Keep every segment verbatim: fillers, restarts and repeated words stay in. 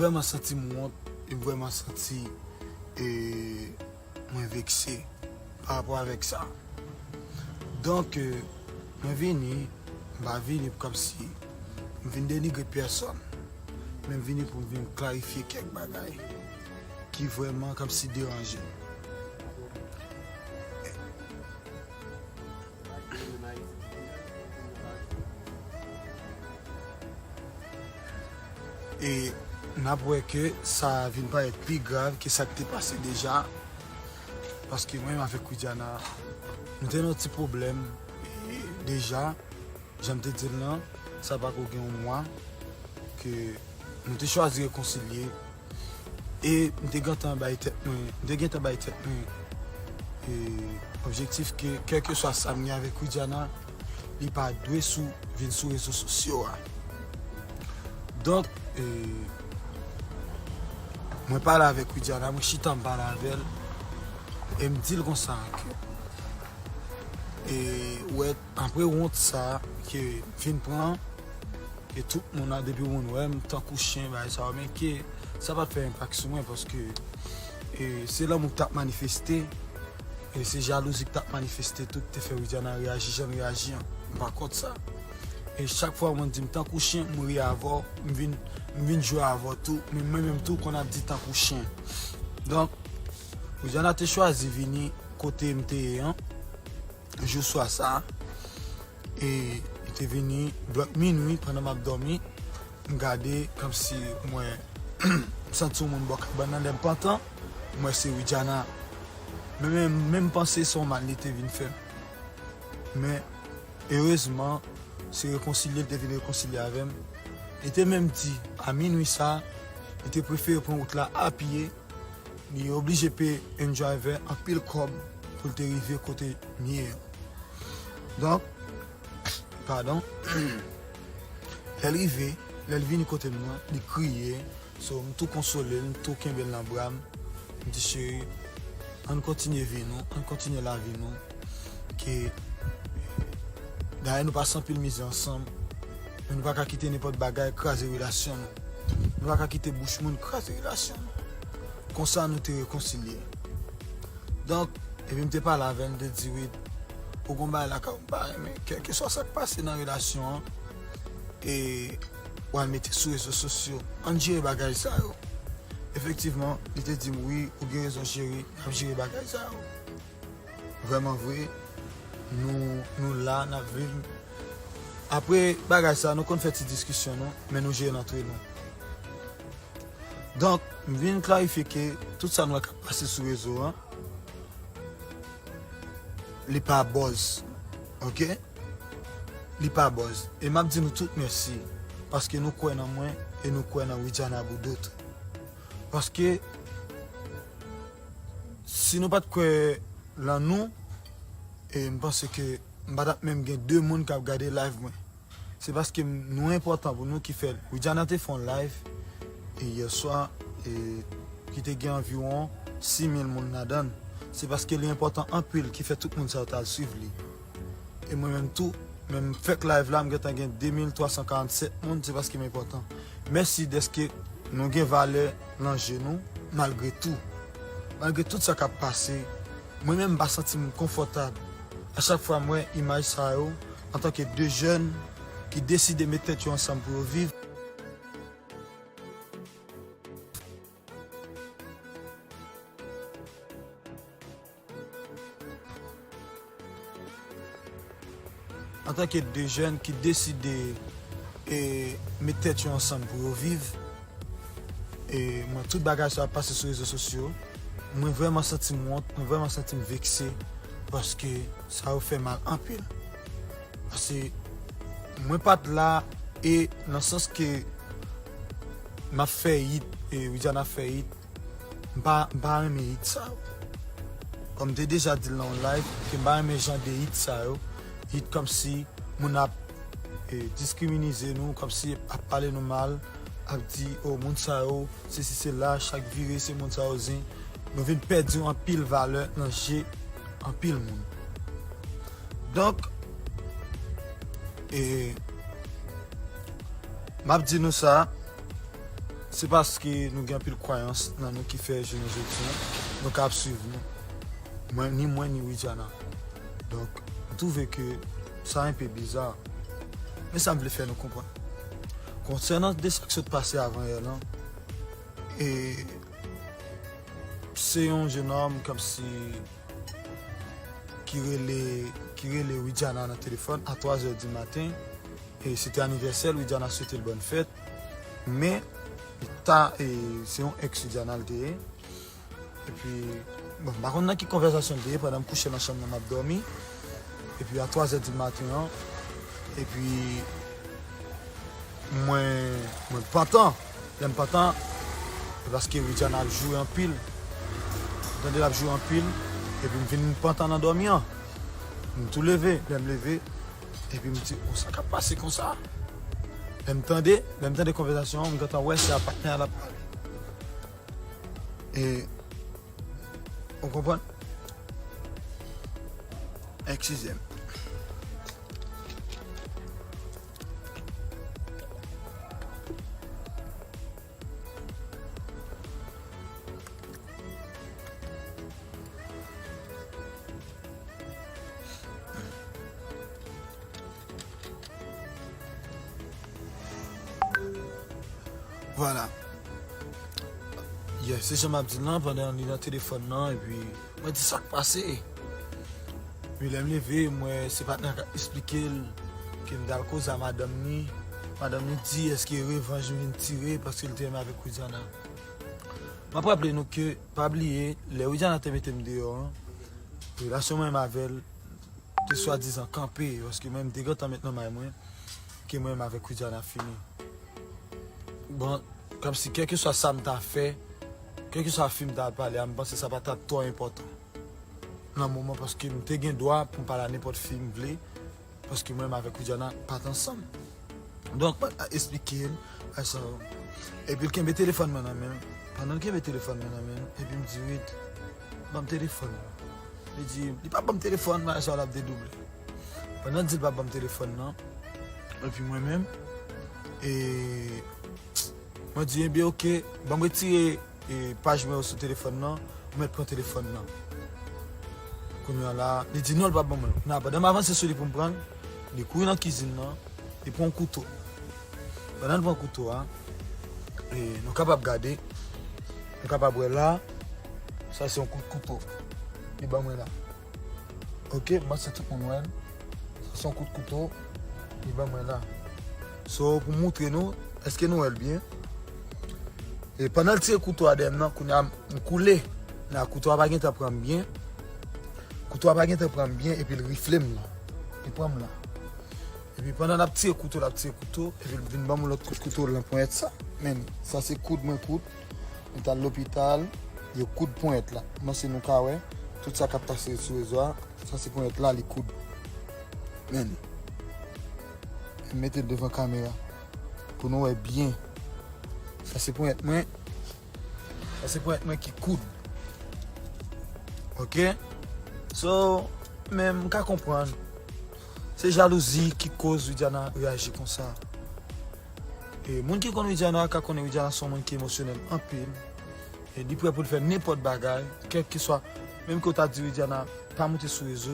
Vrèman santi m wont, e m vrèman santi e, mwen vekse pa rapò avèk sa. Donk, e, mwen vini, m pa vini pou kòmsi m vin denigre pèsòn, men m vini pou m vin klarifye kèk bagay ki vrèman kòmsi deranje m. E n ap wè ke sa vin parèt pi grav ke sa k te pase deja. Paske mwen menm avèk Widiana, nou te nan yon ti pwoblèm e deja, jan m te di l lan, sa pako gen yon mwa ke nou te chwazi rekonsilye. E m te gentan bay tèt mwen, m te gentan bay tèt mwen e, objektif ke kèlkeswa sa m gen avèk Widiana, li pa dwe sou vin sou rezo sosyo a. Donk, e, mwen pale avèk Widiana, mwen chita m pale avè l, e m di l konsa ke, e, ou wè, apre wont sa ke m fin pran, ke tout moun nan, depi moun wè m tankou chen, bagay sa yo, men ke sa pa t fè enpak sou mwen, paske, e, se lanmou k t ap manifeste, e se jalouzi k t ap manifeste tou, ki te fè Widiana reyaji jan l reyaji an. M pa kont sa. E chak fwa moun di m tankou chen, m ri avè w, m vin, m vin jwe avè w tou, men mwen menm tou konn ap di tankou chen. Donk, Widiana te chwazi vini kote m te ye an, jou swa sa, e li te vini bò minwi pandan m ap dòmi, m gade kòmsi m wè, m santi yon moun bò kabann nan, lè m pantan, m wè se Widiana. Men, men, men m panse se yon mal li te vin fè m. Men, erezman, se rekonsilye, li te vin rekonsilye avè m. Li te menm di, a minwi sa, li te prefere pran wout la a pye, li oblije peye yon driver anpil kòb pou l te rive kote m ye an. Donk, padon, lè l rive, lè l vini kote m nan, li kriye, so, m tou konsole l, m tou kenbe l nan bra m. M di, cheri, ann kontinye vi nou, ann kontinye lavi nou. Ke, dayè nou pase anpil mizè ansanm, men nou pa ka kite nenpòt bagay kraze relasyon nou. Nou pa ka kite bouch moun kraze relasyon nou. Konsa nou te rekonsilye. Donk, epi m te pale avè l, m te di, wi, ou gon bagay lakay ou m pa renmen. Kèlkeswa sa k pase nan relasyon an, e w al mete sou rezo sosyo. Ann jere bagay sa yo. Efektivman, li te di m, wi, ou gen rezon, cheri, n ap jere bagay sa yo. Vrèman vre, nou, nou la, n ap viv. Apre bagay sa, nou konn fè ti diskisyon, nou, men nou jere l antre nou. Donk, m vin klarifye ke tout sa nou wè k ap pase sou rezo an, li pa buzz, oke? Li pa buzz. E m ap di nou tout mèsi, paske nou kwè nan mwen e nou kwè nan Widiana Boudot. Paske, si nou pa t kwè lan nou, e m panse ke m pa t ap menm gen de moun k ap gade live mwen. Se paske m, nou enpòtan pou nou ki fè l. Widiana te fè yon live, e, yè swa, e, ki te gen anviwon sis mil moun ladan l. Se paske li enpòtan anpil ki fè tout moun sa yo t al swiv li. E mwen menm tou, men m fèk live la, m gentan gen de mil twa san karannsèt moun, se paske m enpòtan. Mèsi dèske nou gen valè nan je nou, malgre tou. Malgre tout sa k ap pase, mwen menm m pa santi m konfòtab. A chak fwa m wè imaj sa yo, antanke de jèn ki deside met tèt yo ansanm pou yo viv, antanke de jèn ki deside, e, met tèt yo ansanm pou yo viv, e mwen, tout bagay sa ap pase sou rezo sosyo, mwen vrèman santi m wont, mwen vrèman santi m vekse, paske sa yo fè mal anpil. Paske mwen pa t la, e nan sans ke m ap fè hit, e Widiana ap fè hit, m pa, m pa renmen hit sa yo. Kòm m te deja di l nan yon live, ke m pa renmen jan de hit sa yo. Hit kòmsi moun ap, e, diskriminize nou, kòmsi ap pale nou mal, ap di, o, moun sa yo, sesi sela, chak vire se moun sa yo zen. Nou vin pèdi anpil valè nan je anpil moun. Donk, e, m ap di nou sa, Se paske nou gen anpil kwayans nan nou ki fè jounen jodi a, nou ka ap swiv nou. Mwen, ni mwen, ni Widiana. Donk, m twouve ke sa enpe biza. Men sa m vle fè nou konprann. Konsènan de sa k sot pase avan yè lan, e se yon jenòm kòmsi ki rele, ki rele Widiana nan telefòn a twa zè di maten. E se te anivèsè l, Widiana swete l bòn fèt. Men, li ta, e, se yon ex Widiana l te ye. Epi, bon, m pa konn nan ki konvèsasyon l te ye pandan m kouche nan chanm nan m ap dòmi. Epi a twa zè di maten an, epi mwen, mwen pantan. Lè m pantan, se paske Widiana ap joure anpil. M tande l ap joure anpil, epi m vin pantan nan dòmi an. M tou leve, lè m leve, epi m di, "O, sa k ap pase konsa?" Lè m tande, lè m tande konvèsasyon an, m gentan wè se a patnè a l ap pale. E, ou konprann? Eskize m. Vwala. Yeah, se jan m ap di l lan, pandan li nan telefòn nan, epi mwen di, "Sa k pase?" Epi lè m leve, m wè se patnè a k ap esplike l ke m t al koze a madanm li. Madanm li di, èske revanj m vin tire paske l te renmen avèk Widiana. M ap raple nou ke, pa bliye, lè Widiana te mete m deyò an, relasyon mwen menm avè l te swadizan kanpe, paske mwen, m te gentan met nan may mwen ke mwen menm avèk Widiana fini. Bon, kòmsi kèlkeswa sa m ta fè, kèlkeswa fi m ta al pale a, m panse sa pa ta twò enpòtan nan moman, paske m te gen dwa pou m pale a nenpòt fi m vle, paske mwen menm avèk Widiana pa t ansanm. Donk, patnè a esplike l, a sa. Epi l kenbe telefòn mwen nan men l. Pandan l kenbe telefòn mwen nan men l, epi m di, "Wid, ban m telefòn." Li di, li pa ban m telefòn, bagay sa yo l ap dedouble. Pandan l di l pa ban m telefòn nan, epi mwen menm, e, mwen di, "Ebyen, oke, ban m retire, e, paj mwen yo sou telefòn nan, ou mèt pran telefòn nan." Kounye a la, li di, "Non, l p ap ban mwen l." Kounye a, pandan m avanse sou li pou m pran l, li kouri nan kizin nan, li pran yon kouto. Pandan l pran kouto a, e, nou kapab gade, nou kapab wè la, sa se yon kout kouto li ban mwen la. Oke, m panse tout moun wè l. Sa se yon kout kouto li ban mwen la. So, pou m moutre nou, èske nou wè l byen? E pandan l tire kouto a dèyè m nan, kounye a m koule. La, kouto a pa gentan pran m byen. Kouto a pa gentan pran m byen, epi l rifle m la. Li pran m la. Epi pandan l ap tire kouto, l ap tire kouto, epi l vin ban m yon lòt kout kouto nan ponyèt sa. Men, sa se koud mwen koud. Mwen t al lopital, yo koud ponyèt la. M panse nou ka wè, tout sa k ap pase sou rezo a, sa se ponyèt la, li koud. Men, m mete l devan kamera, pou nou wè byen. Sa se ponyèt mwen. Sa se ponyèt mwen ki koud. Oke? So, men m ka konprann. Se jalouzi ki koz Widiana reyaji konsa. E moun ki konn Widiana ka konnen Widiana se yon moun ki emosyonèl anpil. E li prè pou l fè nenpòt bagay, kèlkeswa, menm ke w ta di Widiana pa moute sou rezo,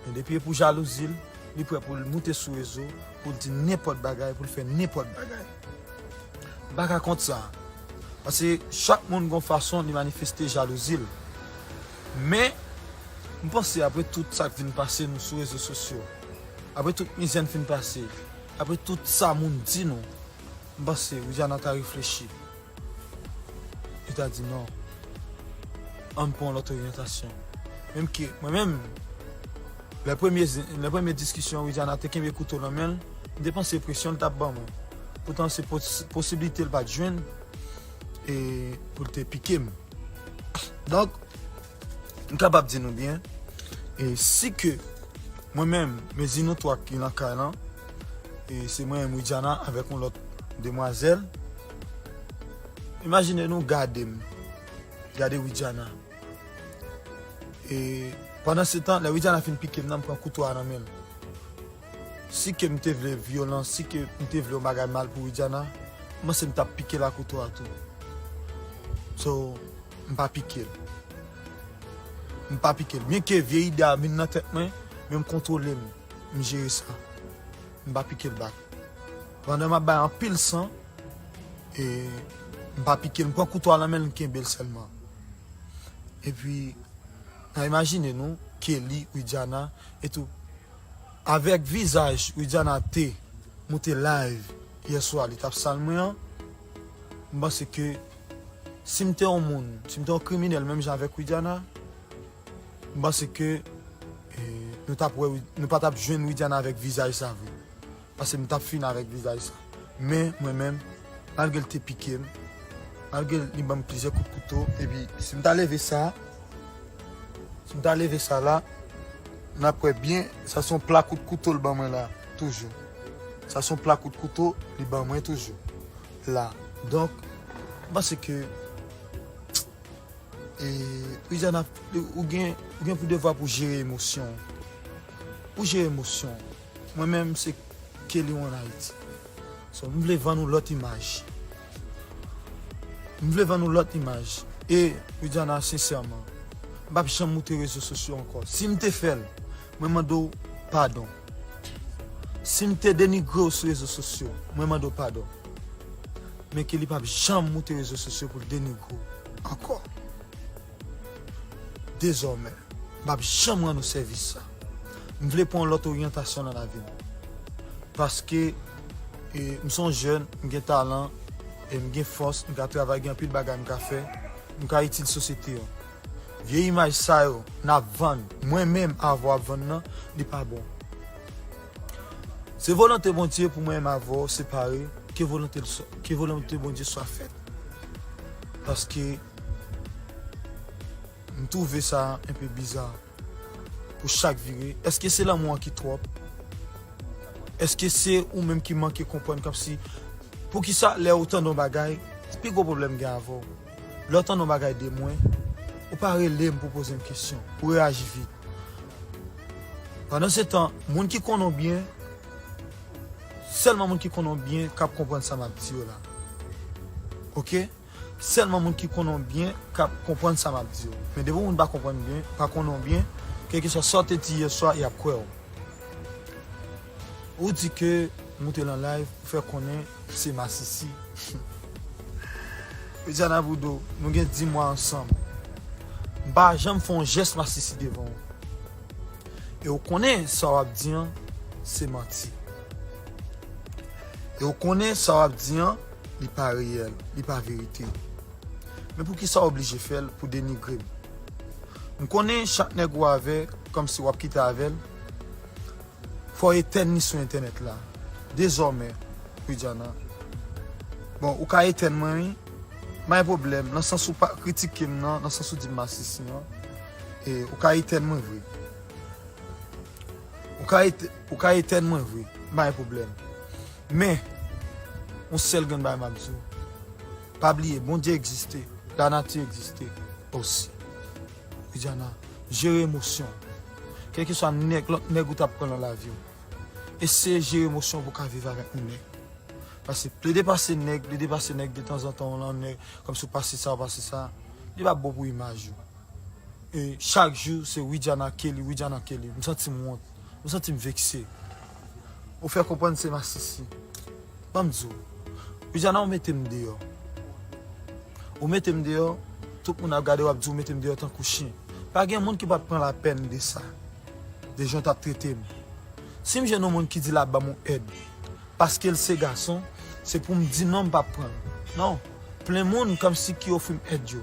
men depi e pou jalouzi l, li prè pou l moute sou rezo, pou l di nenpòt bagay, pou l fè nenpòt bagay. M pa ka kont sa. Paske chak moun gon fason li manifeste jalouzi l. Men, m panse apre tout sa k vin pase nou sou rezo sosyo, apre tout mizè n fin pase, apre tout sa moun di nou, m panse Widiana ta reflechi. Li ta di non. Ann pran yon lòt oryantasyon. Menm ke, mwen menm, lè premye, lè premye diskisyon Widiana te kenbe kouto nan men l, m te panse presyon l t ap ban mwen. Poutan se pos-, posiblite l pa t jwenn, e pou l te pike m. Donk, m kapab di nou byen, e si ke mwen menm, mezi nou twa ki nan kay lan, e se mwen menm Widiana avèk yon lòt demwazèl, imajine nou gade m, gade Widiana. E pandan se tan, lè Widiana fin pike m nan, m pran kouto a nan men l. Si ke m te vle vyolans, si ke m te vle yon bagay mal pou Widiana, m panse m t ap pike l ak kouto a tou. So, m pa pike l. M pa pike l. Byenke vye ide a vin nan tèt mwen, men m kontwole m. M jere sa. M pa pike l back. Pandan m ap bay anpil san, e m pa pike l. M pran kouto a nan men l, m kenbe l sèlman. Epi, n a imajine nou, Kelly, Widiana, e tou. Avèk vizaj Widiana te moute live yè swa, li t ap sal mwen an, m panse ke si m te yon moun, si m te yon kriminèl menm jan avèk Widiana, m panse ke, e, nou t ap wè, nou pa t ap jwenn Widiana avèk vizaj sa vre. Paske m t ap fini avèk vizaj sa. Men, mwen menm, malgre l te pike m, malgre li ban m plizyè kout kouto, epi si m ta leve sa, si m ta leve sa la, n ap wè byen, sa se yon pla kout kouto l ban mwen la, toujou. Sa se yon pla kout kouto li ban mwen toujou. La. Donk, m panse ke, e, Widiana, ou gen, ou gen pou devwa pou jere emosyon. Pou jere emosyon. Mwen menm, se Kelly One Haiti. So, m vle vann ou lòt imaj. M vle vann ou lòt imaj. E, Widiana, sensèman, m p ap janm moute rezo sosyo ankò. Si m te fè l, mwen mande w padon. Si m te denigre w sou rezo sosyo, mwen mande w padon. Men Kelly p ap janm moute rezo sosyo pou l denigre w ankò. Dezòmè, m p ap janm rann ou sèvis sa. M vle pran yon lòt oryantasyon nan lavi m. Paske, e, m se yon jèn, m gen talan, e m gen fòs, m ka travay, gen anpil bagay m ka fè, m ka itil sosyete an. Vye imaj sa yo, n ap vann, mwen menm avè w ap vann nan, li pa bon. Se volonte Bondye pou mwen menm avè w separe, ke volonte l swa, ke volonte Bondye swa fèt. Paske m twouve sa enpe biza pou chak vire. Èske se lanmou an ki twòp? Èske se ou menm ki manke konprann kòmsi, poukisa lè ou tande yon bagay, pi gwo pwoblèm gen avè w? Lè w tande yon bagay de mwen, ou pa rele m pou poze m kesyon, ou reyaji vit. Pandansetan, moun ki konnen w byen, sèlman moun ki konnen w byen k ap konprann sa m ap di yo la. Oke? Sèlman moun ki konnen w byen k ap konprann sa m ap di yo. Men depi yon moun pa konprann byen, pa konnen w byen, kèlkeswa sa w te di yè swa, y ap kwè w. Ou di ke moute lan live, ou fè konnen se masisi. Widiana Boudreau, nou gen dis mwa ansanm. M pa janm fè yon jès masisi devan w. E ou konnen sa w ap di an, se manti. E ou konnen sa w ap di an, li pa reyèl, li pa verite. Men poukisa w oblije fè l pou denigre m? M konnen chak nèg ou avè, kòmsi w ap kite avè l, fò w etèn li sou entènèt la. Dezòmè, Widiana. Bon, ou ka etèn mwen, wi. Pa gen pwoblèm. Nan sans ou pa kritike m nan, nan sans ou di m masisi an, e ou ka etèn mwen vre. Ou ka et-, ou ka etèn mwen vre. Pa gen pwoblèm. Men, yon sèl grenn bagay m ap di w. Pa bliye, Bondye egziste, lanati egziste osi. Widiana, jere emosyon. Kèlkeswa nèg, lòt nèg ou t ap pran nan lavi w. Eseye jere emosyon pou w ka viv avèk yon nèg. Paske plede pase nèg, plede pase nèg detanzantan, w lan nèg, kòmsi w pase sa, w pase sa, li p ap bon pou imaj ou. E chak jou, se Widiana Kelly, Widiana Kelly. M santi m wont. M santi m vekse. Ou fè konprann se masisi. Ban m di w. Widiana, ou mete m deyò. Ou mete m deyò, tout moun ap gade w ap di w mete m deyò tankou chen. Pa gen moun ki p ap pran lapèn de sa. De jan w t ap trete m. Si m jwenn yon moun ki di l ap ban m yon èd, paske l se gason, se pou m di non, m p ap pran l. Non. Plen moun kòmsi ki ofri m èd yo.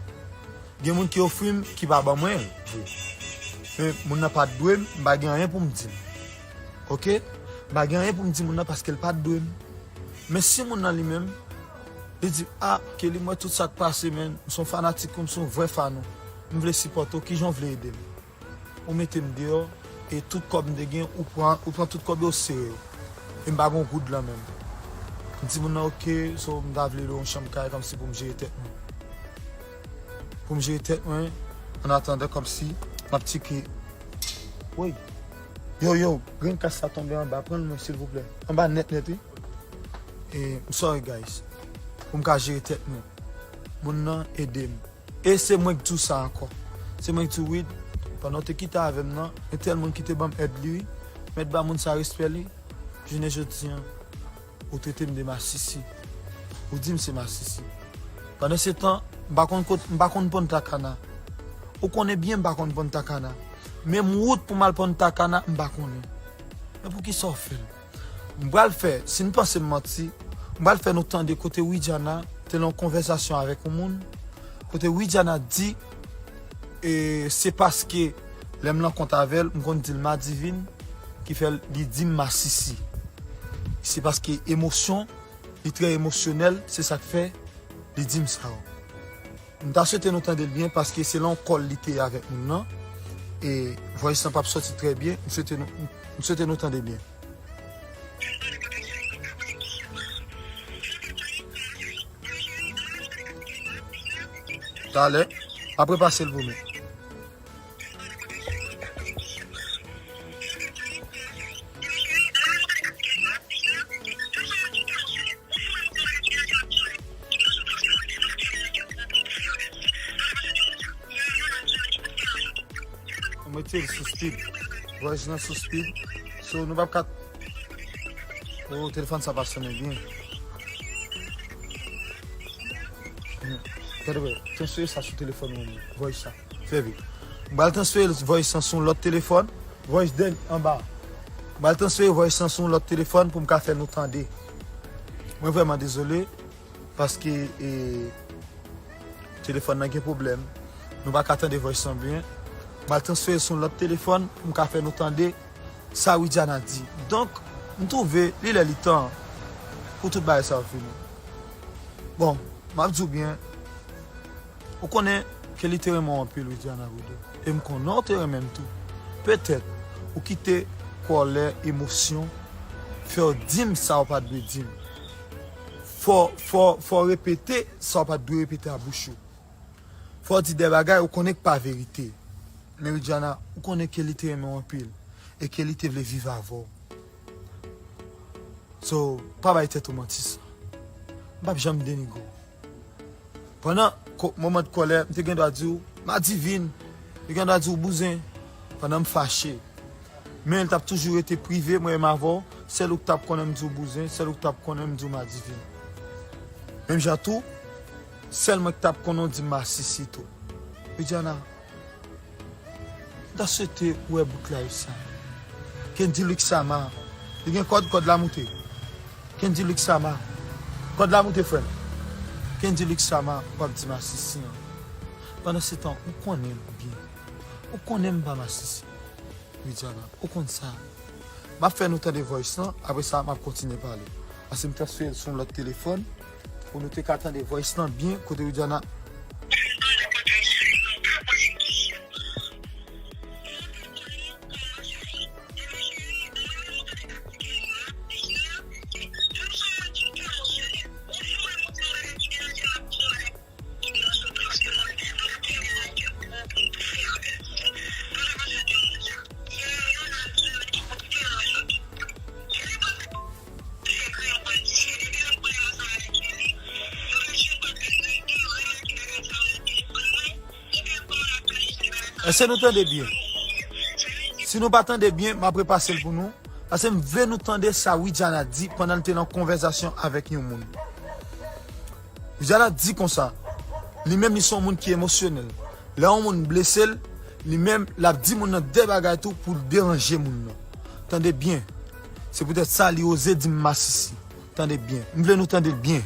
Gen moun ki ofri m, ki pa ban mwen l vre. Men moun nan pa t dwe m, m pa gen anyen pou m di l. Oke? M pa gen anyen pou m di moun nan paske l pa t dwe m. Men si moun nan li menm, li di, "A, Kelly, m wè tout sa k pase, men m se yon fanatik ou, m se yon vrè fan ou. M vle sipòte w, kijan w vle ede m?" Ou mete m deyò, e tout kòb m te gen, ou pran, ou pran tout kòb yo, ou sere yo. E m pa gen yon goud lan men m. M di moun nan, "Oke, so m ta vle lwe yon chanm kay kòmsi pou m jere tèt mwen." Pou m jere tèt mwen, an atandan kòmsi m ap tcheke. Woy. Yo, yo, grenn kas sa tonbe anba, pran l mwen, silvouplè. Anba nèt, nèt, wi. E, m sorry, guys. pou m ka jere tèt mwen. Moun nan ede m. E se mwen k di w sa ankò. Se mwen k di w, Wid, pandan w te kite avè m nan, gen tèl moun ki te ban m èd li, wi. Mèt ba moun sa respè li. Jounen jodi an, ou trete m de masisi. Ou di m se masisi. Pandan se tan, m pa konn kot, m pa konn Punta Cana. Ou konnen byen m pa konn Punta Cana. Menm wout pou m al Punta Cana, m pa konnen. Men poukisa w fè l? M pral fè, si n panse m manti, m pral fè nou tande kote Widiana te nan yon konvèsasyon avèk yon moun, kote Widiana di, e, se paske lè m nan kont avè l, m konn di l Madivine, ki fè li di m masisi. Se paske emosyon, li trè emosyonèl, se sa k fè li di m sa yo. M ta swete nou tande l byen paske se lan kòl li te ye avèk moun nan. E voice lan p ap sòti trè byen. M swete nou, m swete nou tande byen. Talè, m ap repase l pou nou. Mwen mete l sou speed. Voice nan sou speed. So, nou p ap ka. Oh, telefòn sa pa sonnen byen. Hmm. Gade wè, transfere sa sou telefòn mwen. Voice sa. Fè vit. M pral transfere voice lan sou yon lòt telefòn. Voice dèn anba. M pral transfere voice lan sou yon lòt telefòn pou m ka fè nou tande. Mwen vrèman dezole. Paske, e, telefòn nan gen pwoblèm. Nou pa ka tande voice lan byen. M al transfere sou yon lòt telefòn pou m ka fè nou tande sa Widiana di. Donk, m twouve li lè li tan pou tout bagay sa yo fini. Bon, m ap di w byen, ou konnen Kelly te renmen w anpil, Widiana Rodo. E m konnen w te renmen m tou. Petèt, ou kite kòlè, emosyon, fè w di m sa w pa t dwe di m. Fò, fò, fò w repete sa w pa t dwe repete a bouch ou. Fò w di de bagay ou konnen k pa verite. Men Widiana, ou konnen Kelly te renmen w anpil. E Kelly te vle viv avè w. So, pa bay tèt ou manti sa. M p ap janm denigre w. Pandan ko-, moman de kòlè, m te gen dwa di w, Madivine, m te gen dwa di w, bouzen, pandan m fache. Men l t ap toujou rete prive, mwen menm avè w, sèl ou k t ap konnen m di w bouzen, sèl ou k t ap konnen m di w Madivine. Menm jan tou, sèl mwen k t ap konnen w di m masisi tou. Widiana, M ta swete ou wè bout live sa. Kendy Luxama. Li gen kòd, kòd la moute. Kendy Luxama. Kòd la moute, frè m. Kendy Luxama, w ap di masisi an. Pandan se tan, ou konnen l byen. Ou konnen m pa masisi. Widiana, ou konn sa. M ap fè nou tande voice lan, apre sa, m ap kontinye pale. Paske m transfere l sou yon lòt telefòn, pou nou te ka tande voice lan byen, kote Widiana. Èske nou tande byen? Si nou pa tande byen, m ap repase l pou nou. Paske m vle nou tande sa Widiana di pandan l te nan konvèsasyon avèk yon moun. Widiana di konsa, li menm li se yon moun ki emosyonèl. Lè yon moun blese l, li menm l ap di moun nan de bagay tou pou l deranje moun nan. Tande byen. Se poutèt sa li oze di m masisi. Tande byen. M vle nou tande l byen.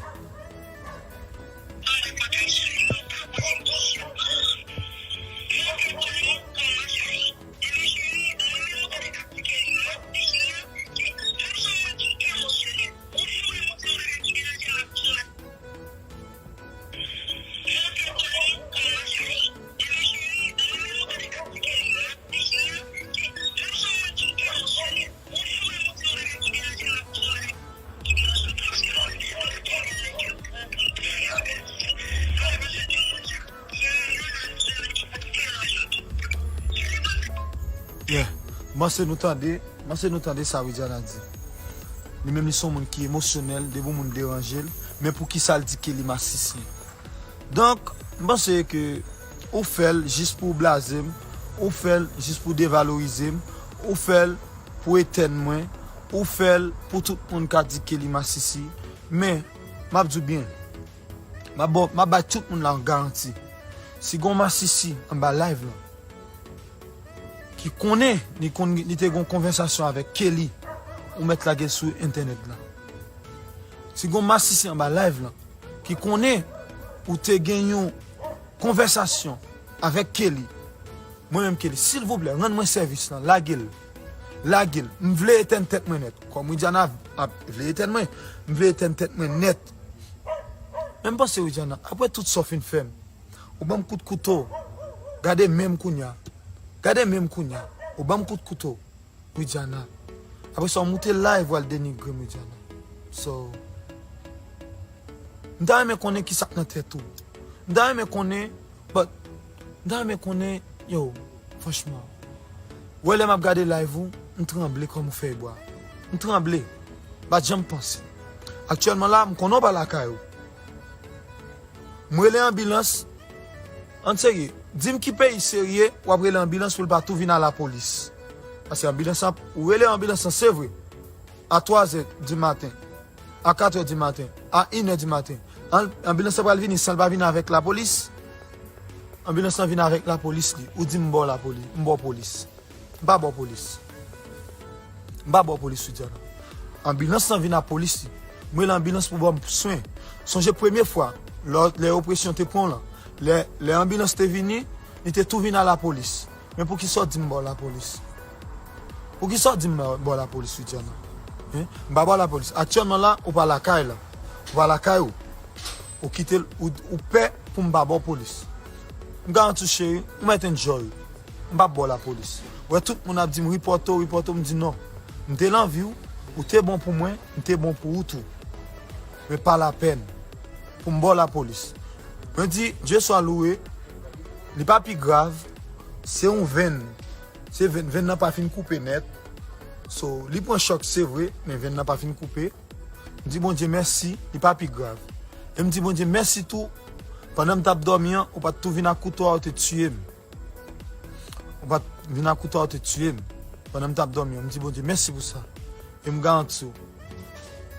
Yeah. M panse nou tande, m panse nou tande sa Widiana di. Li menm li se yon moun ki emosyonèl, depi yon moun deranje l, Men poukisa l di Kelly masisi? Donk, m panse ke ou fè l jis pou w blaze m, ou fè l jis pou w devalorize m, ou fè l pou etèn mwen, ou fè l pou tout moun ka di Kelly masisi. Men, m ap di w byen, m ap ba, m ap bay tout moun la yon garanti. Si gon masisi anba live lan, ki konnen li konn, li te gon konvèsasyon avèk Kelly, ou mèt lage l sou entènèt la. Si gon masisi anba live lan, ki konnen ou te gen yon konvèsasyon avèk Kelly, mwen menm Kelly, silvouplè, rann mwen sèvis lan, lage l. Lage l. M vle etèn tèt mwen nèt. Kòm Widiana ap vle etèn mwen, m vle etèn tèt mwen nèt. Men m panse Widiana, apre tout sa w fin fè m, ou ban m kout kouto. Gade men m kounye a. Gade men m kounye a. Ou ban m kout kouto. Widiana. Apre sa, w moute live, w al denigre m, Widiana. So, m ta renmen konnen ki sa k nan tèt ou. M ta renmen konnen, but, m ta renmen konnen, yo, franchman. Ou wè lè m ap gade live ou, m tranble kòm yon fèy bwa. M tranble. M pa t janm panse. Aktyèlman la, m konnen w pa lakay ou. M rele anbilans. Ann serye. Di m ki peyi serye w ap rele anbilans pou l pa tou vin a lapolis. Paske anbilans lan, ou rele anbilans lan, se vre. A twazè di maten, a katrè di maten, a inè di maten. An-, anbilans lan pral vini san l pa vini avèk lapolis. Anbilans lan vini avèk lapolis li. Ou di m ba w lapolis, m ba w polis. M pa ba w polis. M pa ba w polis, Widiana. Anbilans lan vin ak polis li. M rele anbilans pou ban m swen. Sonje premye fwa, lè, lè opresyon te pran w lan, lè, lè anbilans te vini, li te tou vin a lapolis. Men poukisa w di m ba w lapolis? Poukisa w di m ba w lapolis, Widiana? Hein? M pa ba w lapolis. Aktyèlman la, ou pa lakay la. Ou pa lakay ou. Ou kite l, ou, ou pè pou m pa ba w polis. M garanti w, cheri, ou mèt enjoy. M p ap ba w lapolis. Ou wè tout moun ap di m, "Ripòte w, ripòte w," m di, "Non. M te nan vi w, ou te bon pou mwen, m te bon pou ou tou. Men pa lapèn pou m ba w lapolis." Mwen di, Dye swa louwe, li pa pi grav, se yon venn. Se venn, venn nan pa fin koupe nèt. So, li pran chòk, se vre, men venn nan pa fin koupe. M di Bondye mèsi, li pa pi grav. E m di Bondye mèsi tou, pandan m t ap dòmi an, ou pa t tou vin ak kouto a, ou te tiye m. Ou pa t vin ak kouto a, ou te tiye m. Pandan m t ap dòmi an, m di Bondye mèsi pou sa. E m garanti w,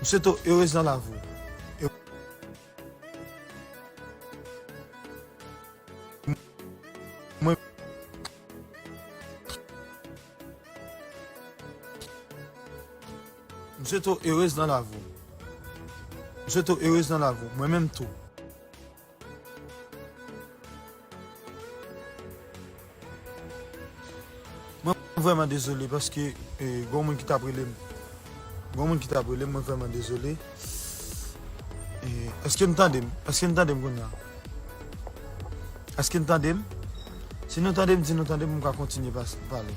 m swete w erez nan lavi w. E mwen, M swete w erez nan lavi w. M swete w erez nan lavi w. Mwen menm tou. Mwen vrèman dezole paske, eh, gon moun ki t ap rele m. Gon moun ki t ap rele m, mwen vrèman dezole. Eh, èske n tande m? Èske n tande m kounye a? Èske n tande m? Si nou tande m, di nou tande m pou m ka kontinye pas-, pale.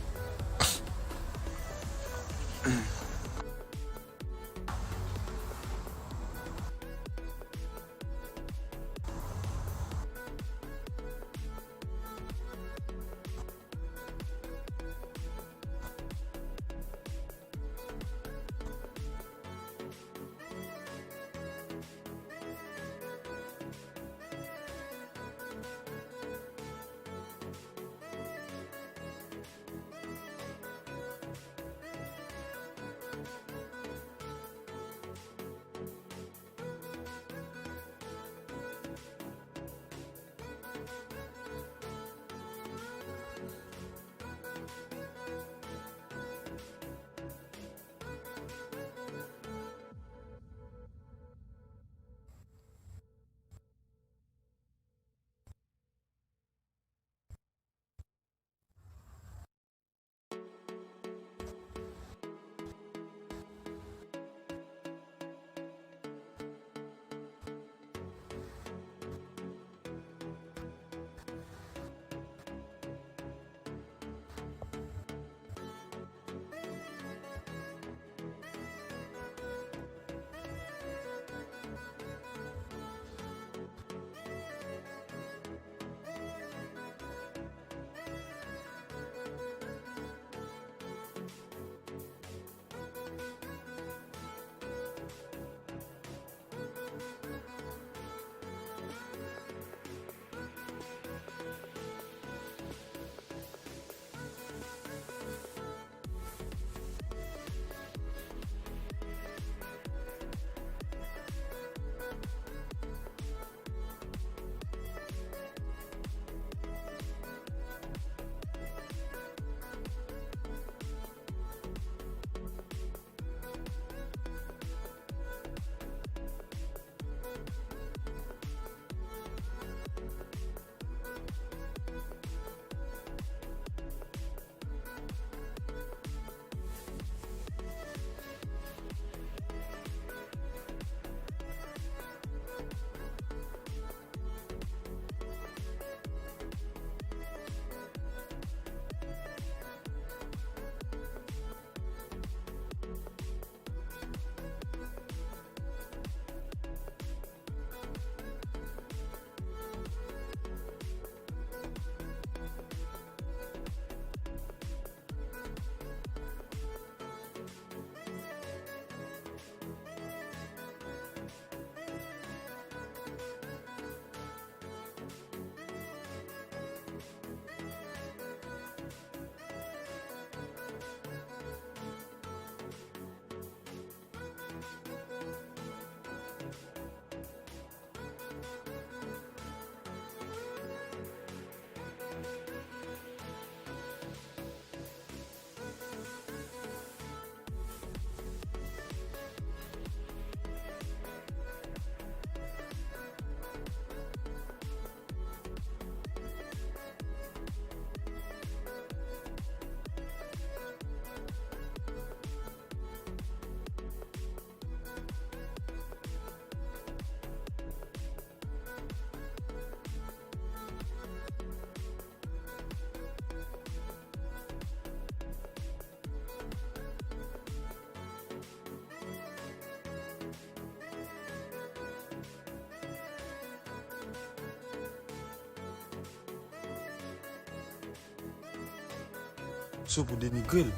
rezo pou denigre l.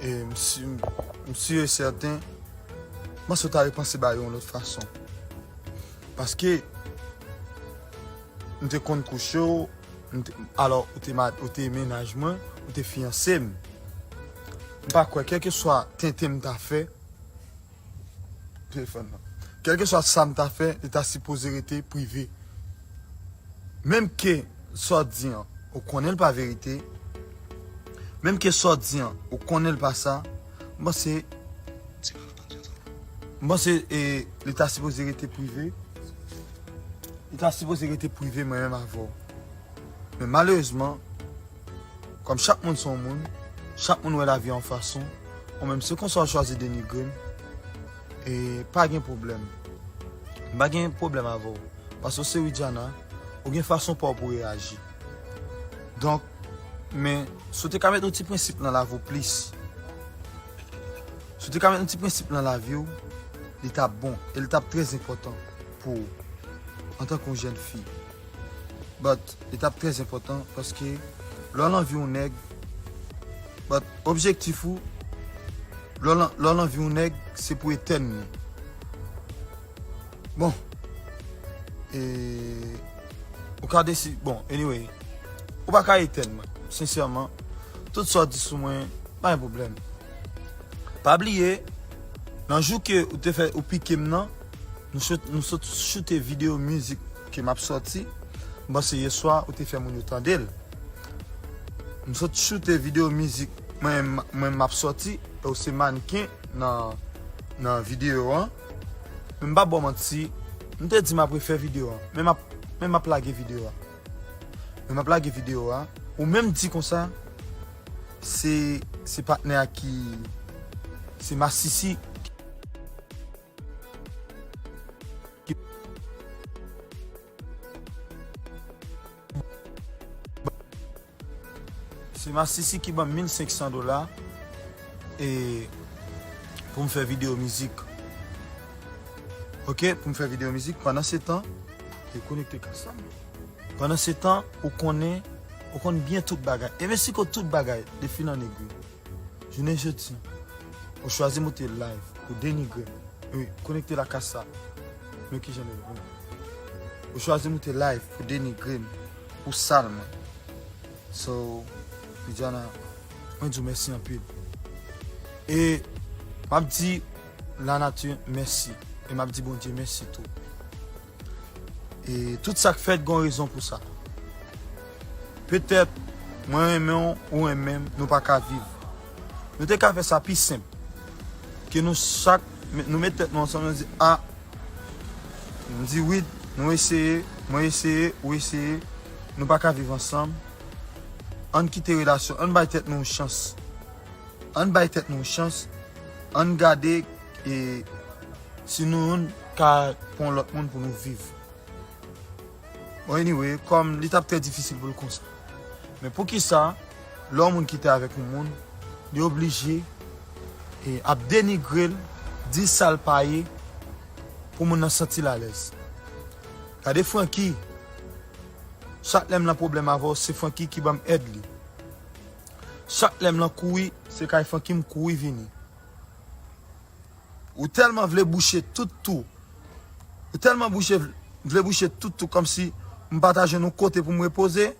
E m si, m si e sèten, m panse w ta repanse bagay yo yon lòt fason. Paske m te konn kouche w, m te, alò, ou te, ma- ou te mennaj mwen, ou te fiyanse m. M pa kwè, kèlkeswa tenten m ta fè, telefòn nan. Kèlkeswa sa m ta fè, li ta sipoze rete prive. Menm ke sa w di an, ou konnen l pa verite. Menm ke sa w di an, ou konnen l pa sa. M panse, m panse e, li ta sipoze rete prive. Li ta sipoze rete prive mwen menm avè w. Men malerezman, kòm chak moun se yon moun, chak moun wè lavi a yon fason, ou menm se konsa w chwazi denigre m, e pa gen pwoblèm. M pa gen pwoblèm avè w. Paske w se Widiana, ou gen fason pa w pou reyaji. Donk, men, si w te ka met yon ti prensip nan lavi w plis, si w te ka met yon ti prensip nan lavi w, li t ap bon, e li t ap trè enpòtan pou ou, antanke yon jèn fi. But, li t ap trè enpòtan, paske lè w nan vi yon nèg, but, objektif ou, lè w nan, lè w nan vi yon nèg, se pou etèn li. Bon, e, ou ka desi-, bon, anyway, ou pa ka etèn mwen, sensèman. Tout sa w di sou mwen, pa gen pwoblèm. Pa bliye, nan jou ke ou te fè, ou pike m nan, nou sot, nou sot choute videyo mizik ke m ap sòti. M panse yè swa, ou te fè moun yo tande l. M sot choute videyo mizik mwen, mwen m ap sòti, e w se mannken nan, nan videyo an. Men m pa ba w manti, m te di m ap refè videyo an, men m ap, men m ap lage videyo a. Men m ap lage videyo a. Ou menm di konsa, se, se patnè a ki, se masisi ki, se masisi ki ban m mil senk san dola, e pou m fè videyo mizik. Oke, pou m fè videyo mizik. Pandan se tan, e konekte kas la. Pandan se tan, ou konnen, ou konn byen tout bagay. E Mexico tout bagay, depi nan negri. Jounen jodi, ou chwazi moute live pou denigre m. Wi, konekte la kas sa. Men kijan l ye. Ou chwazi moute live pou denigre m, pou sal mwen. So, Widiana, mwen di w mèsi anpil. E m ap di lanati mèsi. E m ap di Bondye mèsi tou. E tout sa k fèt, gen yon rezon pou sa. Petèt, mwen renmen w, ou renmen m, nou pa ka viv. Nou te ka fè sa pi senp. Ke nou chak, nou met tèt nou ansanm, nou di, a, m di, wi, nou eseye, mwen eseye, ou eseye, nou pa ka viv ansanm. Ann kite relasyon, ann bay tèt nou yon chans. Ann bay tèt nou yon chans. Ann gade, e, si nou youn ka pran lòt moun pou nou viv. Bon, anyway, kòm li t ap trè difisil pou l konsa. Men poukisa, lè yon moun kite avèk yon moun, li oblije, e, ap denigre l, di sa l pa ye, pou moun nan santi l alèz? Gade Francky, chak lè m nan pwoblèm avè w, se Francky ki ban m èd li. Chak lè m nan kouri, se kay Francky m kouri vini. Ou tèlman vle bouche tout twou. Ou tèlman bouche, vle bouche tout twou kòmsi m pa ta jwenn yon kote pou m repoze.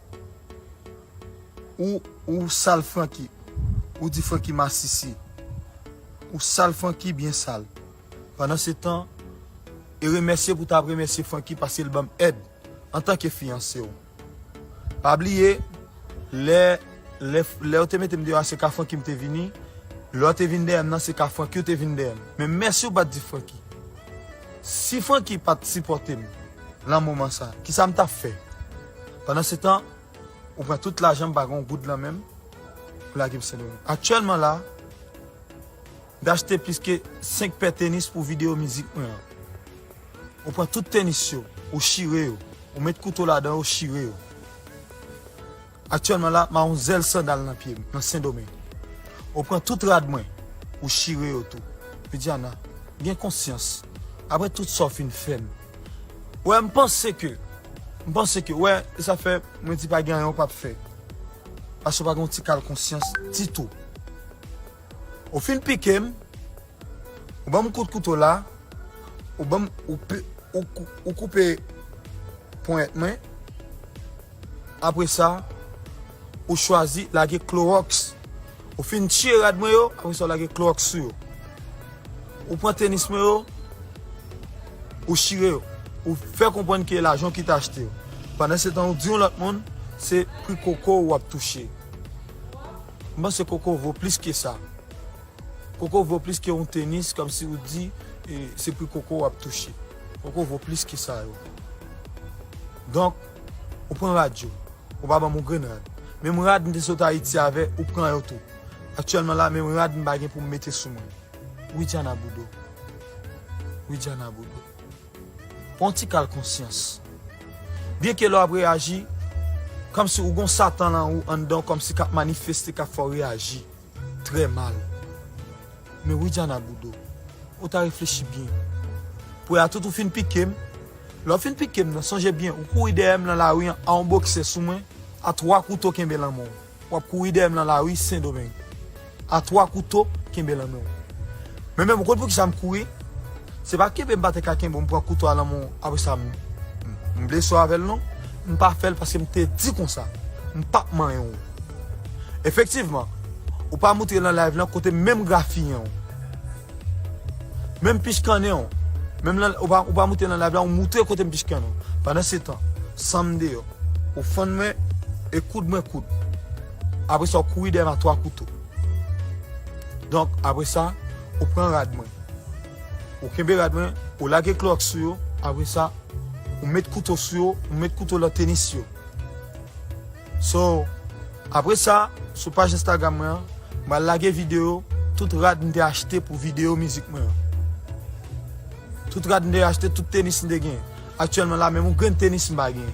Ou, ou sal Francky. Ou di Francky masisi. Ou sal Francky byen sal. Pandan se tan, e remèsye pou ta ap remèsye Francky paske l ban m èd antanke fiyanse w. Pa bliye, lè, lè, lè w te mete m deyò a, se ka Francky m te vini. Lè w te vin dèyè m nan, se ka Francky w te vin dèyè m. Men mèsi w pa t di Francky. Si Francky pa t sipòte m lan moman sa, kisa m t ap fè? Pandan se tan, ou pran tout lajan m, pa gen yon goud lan men m, ou lage m Sendomeng. Aktyèlman la, m te achte plis ke senk pè tenis pou videyo mizik mwen an. Ou pran tout tenis yo, ou chire yo, ou met kouto ladan yo, ou chire yo. Aktyèlman la, m a yon zèl sandal nan pye m, nan Sendomeng. Ou pran tout rad mwen, ou chire yo tou. Widiana, gen konsyans. Apre tout sa w fin fè m. Wè, m panse ke, m panse ke, wè, e sa fè, mwen di pa gen anyen w p ap fè. Paske w pa gen yon ti kal konsyans ditou. Ou fin pike m, ou ban m kout kouto la, ou ban m, ou, pe- ou, kou- ou koupe ponyèt mwen. Apre sa, ou chwazi lage klowòks. Ou fin chire rad mwen yo, apre sa, ou lage klowòks sou yo. Ou pran tenis mwen yo, ou chire yo. Ou fè konprann ke lajan w ki te achte yo. Pandan se tan, ou di yon lòt moun, se pri koko w ap touche. M panse koko vo plis ke sa. Koko vo plis ke yon tenis, kòmsi ou di, e, se pri koko w ap touche. Koko vo plis ke sa yo. Donk, ou pran rad yo. Ou pa ban m yon grenn rad. Menm rad m te sot Ayiti avè, ou pran yo tou. Aktyèlman la, menm rad m pa gen pou m mete sou mwen. Widiana Boudou. Widiana Boudou. Pran yon ti kal konsyans. Byenke lè w ap reyaji, kòmsi ou gon Satan lan ou anndan w, kòmsi k ap manifeste, k ap fè w reyaji trè mal. Men Widiana Boudou, ou ta reflechi byen. Pou a tout ou fin pike m. Lè w fin pike m nan, sonje byen, ou kouri dèyè m nan lari an, a yon boksè sou mwen, a twa kouto kenbe lan men w. W ap kouri dèyè m nan lari Sendomeng. A twa kouto kenbe lan men w. Men menm, ou konn poukisa m kouri? Se pa kenbe m pa te ka kenbe w, m pran kouto a lan men w, apre sa, m, m, m blese w avè l, non. M pa fè l paske m te di konsa. M p ap manyen w. Efektivman, ou pa moutre nan live lan kote menm grafiyen w. Menm pichkannen w. Menm lan, ou pa, ou pa moutre nan live la, ou moutre kote m pichkannen w. Pandan se tan, san m deyò. Ou fann mwen, e koud mwen koud. Apre sa, ou kouri dèyè m a twa kouto. Donk, apre sa, ou pran rad mwen. Ou kenbe rad mwen, ou lage klowòks sou yo, apre sa, ou met kouto sou yo, ou met kouto lan tenis yo. So, apre sa, sou paj Instagram mwen an, m pral lage videyo, tout rad m te achte pou videyo mizik mwen an. Tout rad m te achte, tout tenis m te gen. Aktyèlman la, menm yon grenn tenis m pa gen.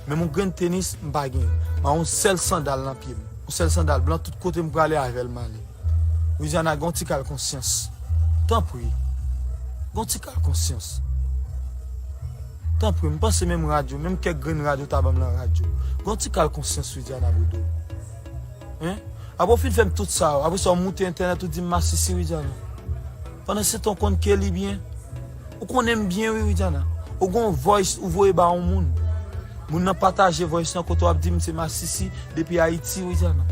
Menm yon grenn tenis m pa gen. M a yon sèl sandal nan pye m. Yon sèl sandal blan, tout kote m prale avè l m ale. Widiana, gen yon ti kal konsyans. Tanpri. Gen yon ti kal konsyans. Tanpri, m panse menm rad yo, menm kèk grenn rad yo ta ban m lan rad yo. Gen yon ti kal konsyans, Widiana Boudou. Hein? Apre w fin fè m tout sa yo, apre sa w moute entènèt ou di m masisi, Widiana. Pandan se tan w konn Kelly byen. Ou konnen m byen wi, Widiana. Ou gon voice ou voye ba yon moun. Moun nan pataje voice lan kote w ap di m se masisi depi Ayiti, Widiana.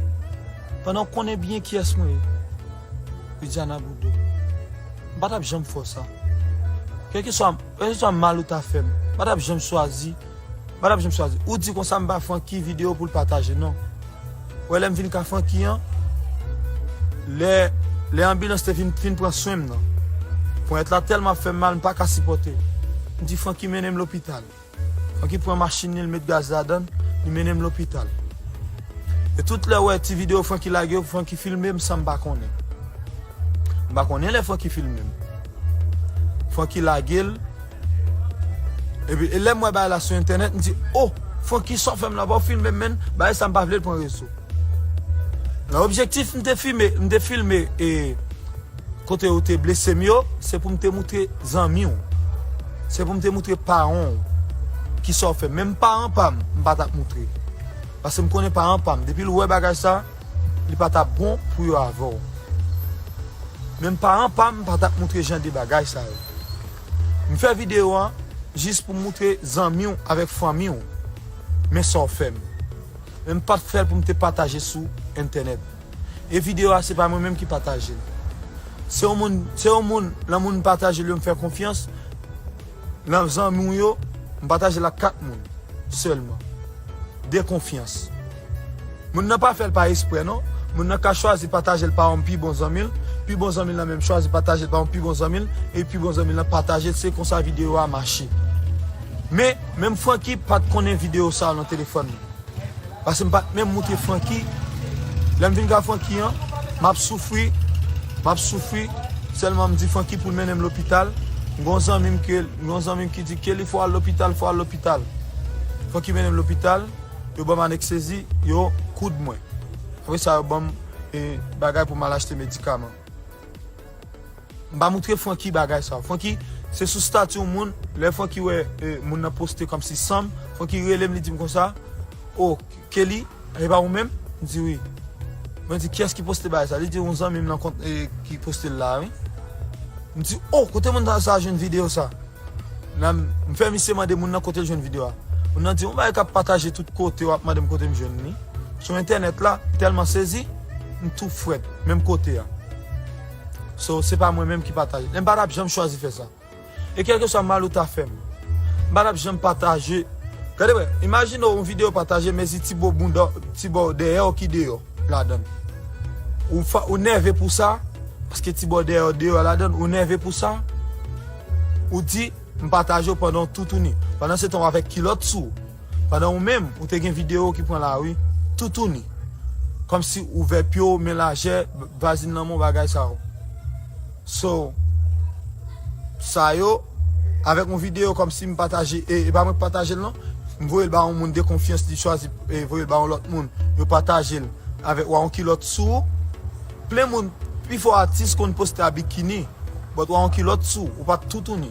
Pandan w konnen byen kiyès mwen ye. Widiana Boudou. M pa t ap janm fè w sa. Kèlkeswa, kèlkeswa mal ou ta fè m, m pa t ap janm chwazi. M pa t ap janm chwazi. Ou di konsa m ba Francky videyo pou l pataje, non. Ou wè lè m vin ka Francky an, lè, lè anbilans te vin, vin pran swen m nan. Ponyèt la tèlman ap fè m mal, m pa ka sipòte. M di Francky mennen m lopital. Francky pran machin li, l met gaz ladan l, li mennen m lopital. E tout lè w wè ti videyo Francky lage yo, Francky filme m san m pa konnen. M pa konnen lè Francky filme m. Francky lage l. Epi, e lè m wè bagay la sou entènèt, m di, "Oh, Francky, sa w fè m la, pa w filme m, menn, bagay sa m pa vle l pran rezo." Nan objektif, m te filme, m te filme, e, kote yo te blese m yo, se pou m te moutre zanmi w. Se pou m te moutre paran w. Kisa w fè? Menm paran pa m, m pa t ap moutre. Paske m konnen paran pa m, depi l wè bagay sa, li pa t ap bon pou yo avè w. Menm paran pa m, m pa t ap moutre jan de bagay sa yo. M fè videyo a jis pou m moutre zanmi w avèk fanmi w. Men sa w fè m. Men m pa t fè l pou m te pataje sou entènèt. E videyo a, se pa mwen menm ki pataje l. Se yon moun, se yon moun, lan moun pataje l yo, m fè konfyans. Lan zanmi w yo, m pataje l ak kat moun sèlman. De konfyans. Moun nan pa fè l pa eksprè, non. Moun nan ka chwazi pataje l pa yon pi bon zanmi l, pi bon zanmi l lan menm chwazi pataje l pa yon pi bon zanmi l, e pi bon zanmi l lan pataje l, se konsa videyo a mache. Men, menm Francky pa t konnen videyo sa a nan telefòn li. Paske m pa t menm moutre Francky. Lè m vin ka Francky an, m ap soufri, m ap soufri. Sèlman m di Francky pou l mennen m lopital. M gon zanmi m ke, m gon zanmi m ki di, "Kelly, fò w al lopital, fò w al lopital." Francky mennen m lopital, yo ban m aneksezi, yo koud mwen. Apre sa, yo ban m, e, bagay pou m al achte medikaman. M pa moutre Francky bagay sa. Francky, se sou stati yon moun, lè Francky wè, e, moun nan poste kòmsi san m, Francky rele m, li di m konsa, "O, Kelly, e pa ou menm?" M di, "Wi." Mwen di, "Kiyès ki poste bagay sa?" Li di, "Yon zanmi m nan kont, e, ki poste l la, wi." M di, "O, kote moun sa jwenn videyo sa?" Nan, m fè misye mande moun nan kote l jwenn videyo a. Moun nan di, "Yon bagay k ap pataje tout kote, w ap mande m kote m jwenn li." Sou entènèt la, m tèlman sezi, m tou frèt, menm kote a. So, se pa mwen menm ki pataje. Men m pa t ap janm chwazi fè sa. E kèlkeswa mal ou ta fè m, m pa t ap janm pataje. Gade wè, imajine w yon videyo pataje, men si ti bò bounda, ti bò dèyè w ki deyò ladan l. Ou fa, ou nève pou sa, paske ti bò dèyè w deyò ladan l, ou nève pou sa. Ou di, "M pataje w pandan w toutouni." Pandan se tan w avèk kilòt sou ou. Pandan ou menm, ou te gen videyo ki pran lari, toutouni. Kòmsi ou ouvè pye w, men lajè, vazin nan men w, bagay sa yo. So, sa yo, avèk yon videyo kòmsi m pataje, e, e pa mwen k pataje l non, m voye l ba yon moun de konfyans, li chwazi, e, voye l ba yon lòt moun, yo pataje l avèk w a yon kilòt sou ou. Plen moun, pifò atis konn poste a bikini, but w a yon kilòt sou ou, ou pa t toutouni.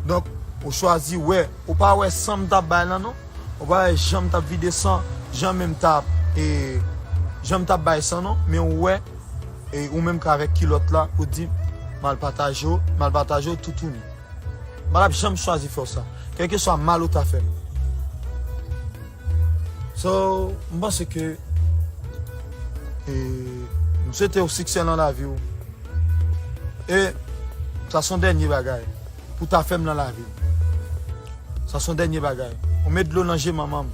Donk, ou chwazi wè, ou pa wè san m t ap bay lan non. Ou pa wè jan m t ap vide san, jan men m t ap, e, jan m t ap bay san non, men ou wè, e, ou menm k avèk kilòt la, ou di, "M al pataje w, m al pataje w toutouni." M pa t ap janm chwazi fè w sa, kèlkeswa mal ou ta fè m. So, m panse ke, e, m swete w siksè nan lavi w. E sa se yon dènye bagay pou ta fè m nan lavi m. Sa se yon dènye bagay. Ou met dlo nan je manman m.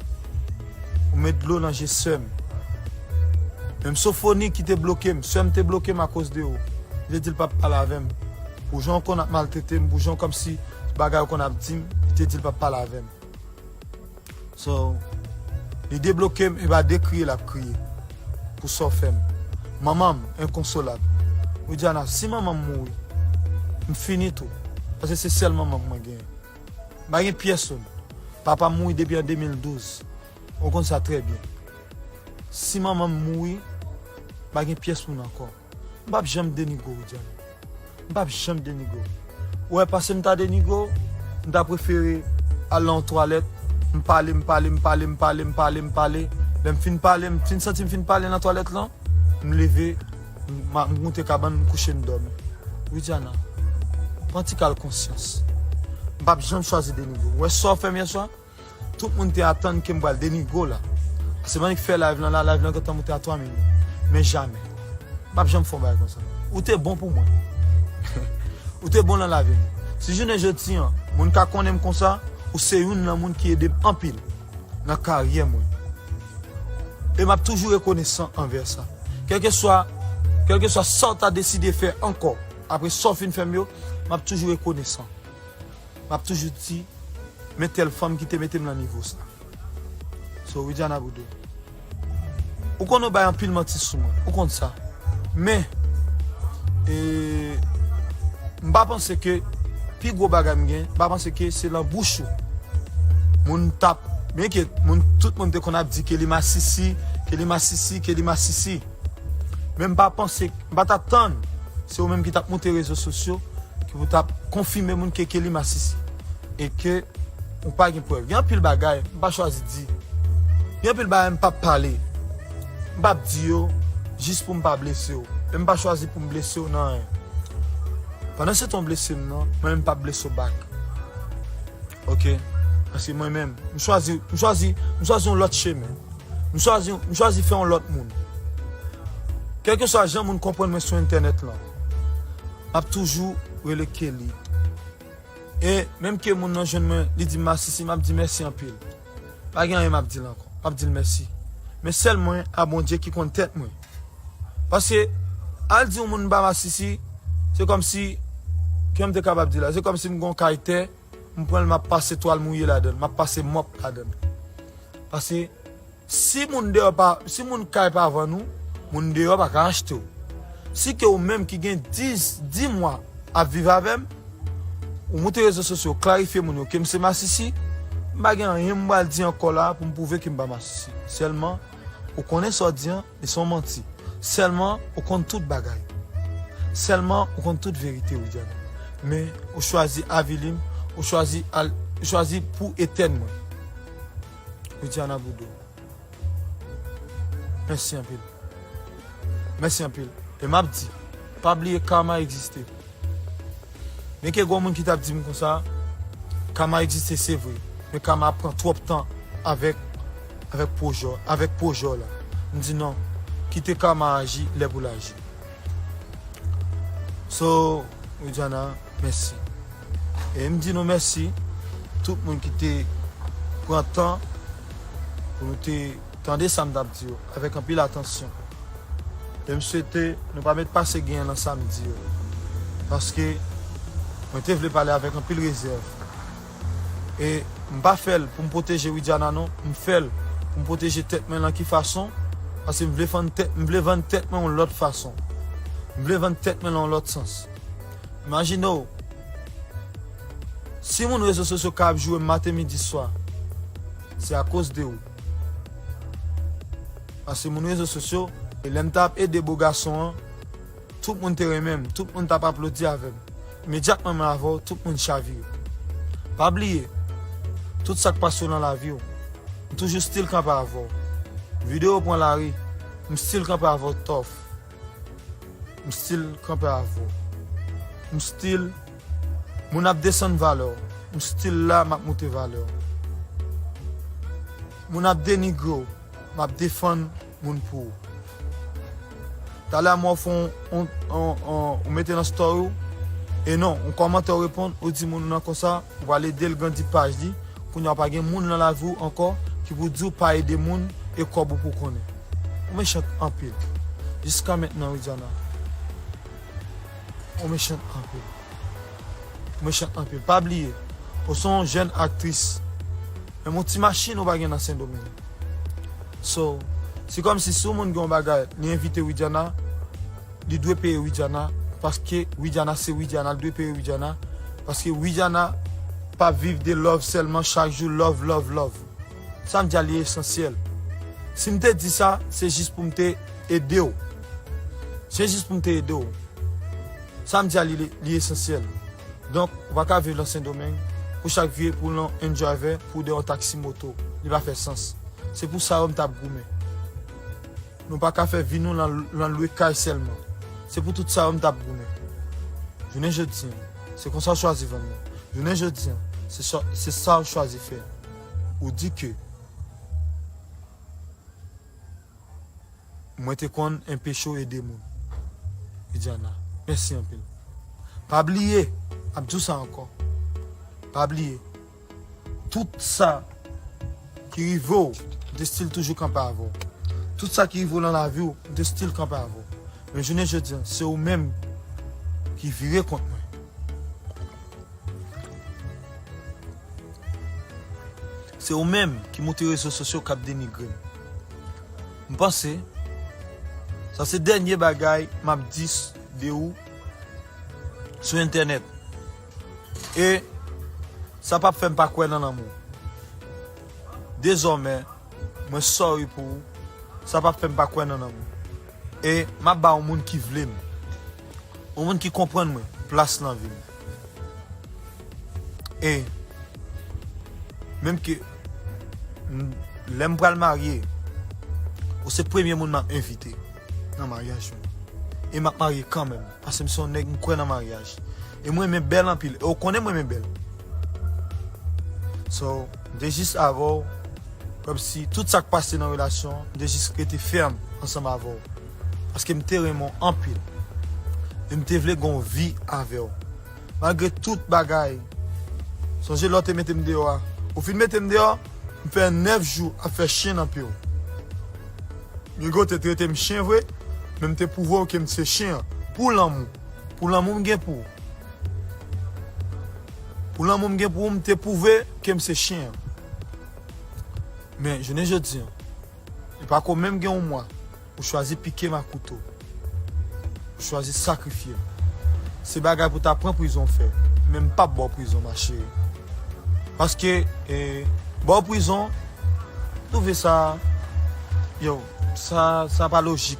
Ou met dlo nan je sè m. Menm Sofoni ki te bloke m, sè m te bloke m akoz de ou. Li te di l p ap pale avè m. Pou jan w konn ap maltrete m, pou jan kòmsi bagay ou konn ap di m, li te di l p ap pale avè m. So, li debloke m, e pa de kriye l ap kriye pou sa w fè m. Manman m, enkonsolab. Widiana, si manman m mouri, m fini tou. Paske se sèl manman m mwen genyen. M pa gen pyès moun. Papa m mouri depi an de mil douz. Ou konn sa trè byen. Si manman m mouri, m pa gen pyès moun ankò. M p ap janm denigre w, Widiana. M p ap janm denigre w. Ou wè, pase m ta denigre w, m ta prefere al nan yon twalèt, m pale, m pale, m pale, m pale, m pale, m pale. Lè m fin pale, m fin santi m fin pale nan twalèt lan, m leve, m, m moute kabann, m kouche, m dòmi. Widiana, pran ti kal konsyans. M p ap janm chwazi denigre w. Ou wè sa w fè m yè swa? Tout moun te atann ke m pral denigre w la. Paske m annik fè live lan la, live lan gentan moute a twa milyon. Men jamè. M p ap janm fè yon bagay konsa. Ou te bon pou mwen. Ou te bon nan lavi m. Si jounen jodi an, moun ka konnen m konsa, ou se youn nan moun ki ede m anpil nan karyè mwen. E m ap toujou rekonesan anvè sa. Kèlkeswa, kèlkeswa sa w ta deside fè ankò, apre sa w fin fè m yo, m ap toujou rekonesan. M ap toujou di, men tèl fanm ki te mete m nan nivo sa. So, Widiana Boudou, ou konn ou bay anpil manti sou mwen, ou konn sa. Men, e, m pa panse ke pi gwo bagay m gen, m pa panse ke se nan bouch ou moun t ap, byenke moun, tout moun te konn ap di ke li masisi, ke li masisi, ke li masisi. Men m pa panse, m pa t atann se ou menm ki t ap moute rezo sosyo, ki pou t ap konfime moun ke Kelly masisi. E ke ou pa gen prèv. Gen anpil bagay m pa chwazi di. Gen anpil bagay m p ap pale. M p ap di yo jis pou m pa blese w. E m pa chwazi pou m blese w nan anyen. Pandan se tan w blese m nan, mwen menm m p ap blese w back. Oke? Paske mwen menm, m chwazi, m chwazi, m chwazi yon lòt chemen. M chwazi, m chwazi fè yon lòt moun. Kèlkeswa jan moun konprann mwen sou entènèt lan, m ap toujou rele Kelly. E menm ke moun nan jwenn mwen, li di m masisi, m ap di mèsi anpil. Pa gen anyen m ap di l ankò. M ap di l mèsi. Men sèl mwen a Bondye ki konn tèt mwen. Paske al di yon moun m pa masisi, se kòmsi, kijan m te kapab di la, se kòmsi m gen yon kay tè, m pran l, m ap pase twal mouye ladan l, m ap pase mòp ladan l. Paske si moun deyò pa, si moun kay pa vann ou, moun deyò pa ka achte w. Si ke ou menm ki gen dis, dis mwa ap viv avè m, ou moute rezo sosyo, klarifye moun yo ke m se masisi, m pa gen anyen m pral di ankò la pou m pwouve ke m pa masisi. Sèlman, ou konnen sa w di an, li se yon manti. Sèlman, ou konn tout bagay. Sèlman, ou konn tout verite, Widiana. Men, ou chwazi avili m, ou chwazi al, ou chwazi pou etèn mwen. Widiana Boudreau. Mèsi anpil. Mèsi anpil. E m ap di, pa bliye karma egziste. Byenke gen moun ki t ap di m konsa, karma egziste, se vre. Men karma ap pran twòp tan avèk, avèk pwojè, avèk pwojè w la. M di non, kite karma aji lè pou l aji. So, Widiana, mèsi. E m di nou mèsi, tout moun ki te pran tan pou nou te tande sa m t ap di yo avèk anpil atansyon. E m swete nou pa met pase gen nan sa m di yo. Paske mwen te vle pale avèk anpil rezèv. E m pa fè l pou m pwoteje Widiana non, m fè l pou m pwoteje tèt mwen. Nan ki fason? Paske m vle vann tèt, m vle vann tèt mwen yon lòt fason. M vle vann tèt mwen nan yon lòt sans. Imajine w, si moun rezo sosyo ka ap joure m maten, midi, swa, se akoz de ou. Paske moun rezo sosyo, e lè m t ap ede bo gason an, tout moun te renmen m, tout moun t ap aplodi avè m. Imedyatman mwen avè w, tout moun chavire. Pa bliye, tout sa k pase w nan lavi w, m toujou still kanpe avè w. Videyo pran lari, m still kanpe avè w tough. M still kanpe avè w. M still, moun ap desann valè w, m still la, m ap moute valè w. Moun ap denigre w, m ap defann moun pou ou. Talè a m wè w fè yon, yon, yon, yon, ou mete nan story w, e non, yon kòmantè w reponn, ou di moun nan konsa, ou pral ede l grandi paj li, kounye a pa gen moun nan lavi w ankò ki pou di w pa ede moun e kòb ou pou konnen. Ou mechan anpil. Jiska mentnan, Widiana. Ou mechan anpil. Ou mechan anpil. Pa bliye, ou se yon jèn aktris. Menm yon ti machin ou pa gen nan Sendomeng. So, se kòmsi si yon moun gen yon bagay, li envite Widiana, li dwe peye Widiana, paske Widiana se Widiana, li dwe peye Widiana, paske Widiana p ap viv de love sèlman, chak jou love, love, love. Sa m di a li esansyèl. Si m te di sa, se jis pou m te ede w. Se jis pou m te ede w. Sa m di a li, li esansyèl. Donk, ou pa ka viv nan Sendomeng, pou chak vye pou nan yon driver, pou de yon taksi moto. Li pa fè sans. Se pou sa yo m t ap goumen. Nou pa ka fè vi nou nan, nan lwe kay sèlman. Se pou tout sa yo m t ap goumen. Jounen jodi an, se konsa w chwazi vann mwen. Jounen jodi an, se sa, se sa w chwazi fè. Ou di ke mwen te konn enpeche w ede moun. Widiana, mèsi anpil. Pa bliye, m ap di w sa ankò. Pa bliye, tout sa ki rive w, m te still toujou kanpe avè w. Tout sa ki rive w nan lavi w, m te still kanpe avè w. Men jounen jodi an, se ou menm ki vire kont mwen. Se ou menm ki moute rezo sosyo k ap denigre m. M panse, sa se dènye bagay m ap di s-, de ou sou entènèt. E sa p ap fè m pa kwè nan lanmou. Dezòmè, mwen sorry pou ou. Sa p ap fè m pa kwè nan lanmou. E m ap ba yon moun ki vle m, yon moun ki konprann mwen, plas nan vi m. E menm ke m, lè m pral marye, ou se premye moun m ap envite nan maryaj mwen. E m ap marye kanmenm, paske m se yon nèg m kwè nan maryaj. E mwen renmen bèl anpil, e ou konnen mwen renmen bèl. So, m te jis avè w, kòmsi tout sa k pase nan relasyon an, m te jis rete fèm ansanm avè w. Paske m te renmen w anpil. E m te vle gen yon vi avè w. Malgre tout bagay. Sonje lè w te mete m deyò a. Ou fin mete m deyò, m fè nèf jou ap fè chen nan pye w. Migo te trete m chen vre, men m te pwouve w ke m se chen an. Pou lanmou. Pou lanmou m gen pou ou. Pou lanmou m gen pou ou, m te pwouve ke m se chen an. Men, jounen jodi an, li pako menm gen yon mwa, ou chwazi pike m ak kouto. Ou chwazi sakrifye m. Se bagay pou ta pran prizon fè. Men m p ap ba w prizon, ma chérie. Paske, eh, ba w prizon, m twouve sa, yo, sa, sa pa lojik.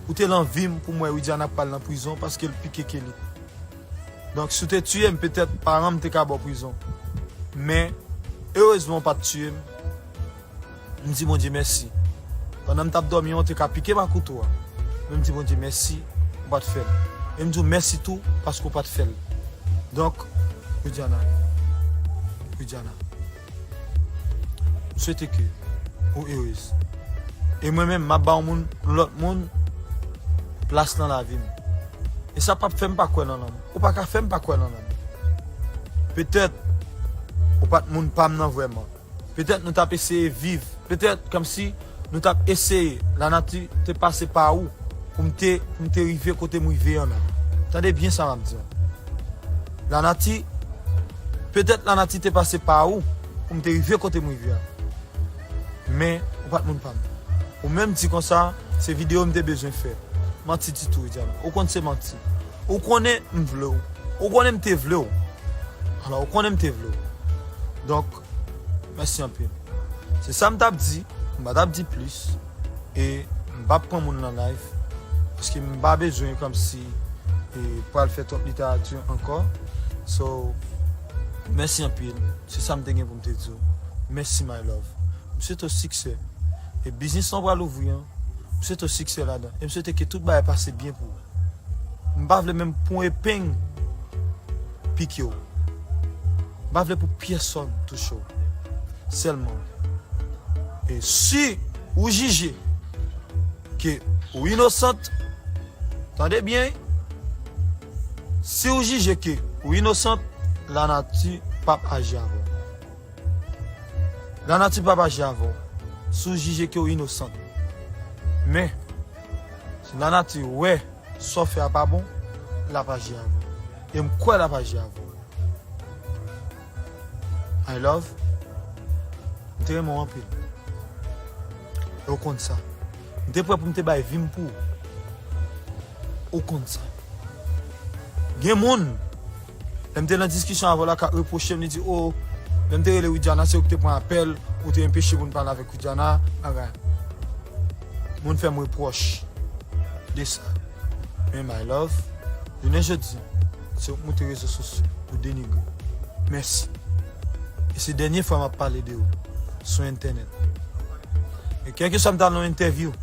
Ou te lan vi m pou m wè Widiana pral nan prizon paske l pike Kelly. Donk, si w te tiye m, petèt paran m te ka ba w prizon. Men, erezman, w pa t tiye m. M di Bondye mèsi. Pandan m t ap dòmi an, w te ka pike m ak kouto a. Men m di Bondye mèsi, ou pa t fè l. E m di w mèsi tou, paske w pa t fè l. Donk, Widiana, Widiana, m swete ke ou erez. E mwen menm, m ap ba yon moun, yon lòt moun, plas nan lavi m. E sa p ap fè m pa kwè nan lanmou. Ou pa ka fè m pa kwè nan lanmou. Petèt, ou pa t moun pa m nan vrèman. Petèt nou t ap eseye viv. Petèt kòmsi nou t ap eseye. Lanati te pase pa ou pou m te, pou m te rive kote m rive an la. Tande byen sa m ap di an. Lanati, petèt lanati te pase pa ou pou m te rive kote m rive an. Men, ou pa t moun pa m. Ou menm di konsa, se videyo m te bezwen fè. Manti ditou, Widiana. Ou konn se manti. Ou konnen m vle w. Ou konnen m te vle w. Alò, ou konnen m te vle w. Donk, mèsi anpil. Se sa m t ap di. M pa t ap di plis. E m p ap pran moun nan live. Paske m pa bezwen kòmsi e pral fè twòp literati ankò. So, mèsi anpil. Se sa m te gen pou m te di w. Mèsi, my love. M swete w siksè. E biznis lan w pral ouvri an, m swete w siksè ladan. E m swete ke tout bagay pase byen pou ou. M pa vle menm pou yon epeng pike w. M pa vle pou pyèsonn touche w. Sèlman. E si ou jije ke ou inosant, tande byen, si ou jije ke ou inosant, lanati p ap aji avè w. Lanati p ap aji avè w si w jije ke w inosant. Men, si lanati wè sa w fè a pa bon, l ap aji avè w. E m kwè l ap aji avè w. My love, m te renmen w anpil. E w konn sa. M te prè pou m te bay vi m pou ou. Ou konn sa. Gen moun, lè m te nan diskisyon avè w la, k ap repwoche m, li di, o, lè m te rele Widiana, se ou ki te pran apèl, ou te enpeche pou n pale avèk Widiana, bagay. Moun fè m repwòch de sa. Men my love, jounen jodi, se ou k moute rezo sosyo pou denigre. Mèsi. E se dènye fwa m ap pale de ou sou entènèt. E kèlkeswa m ta nan yon entèvyou,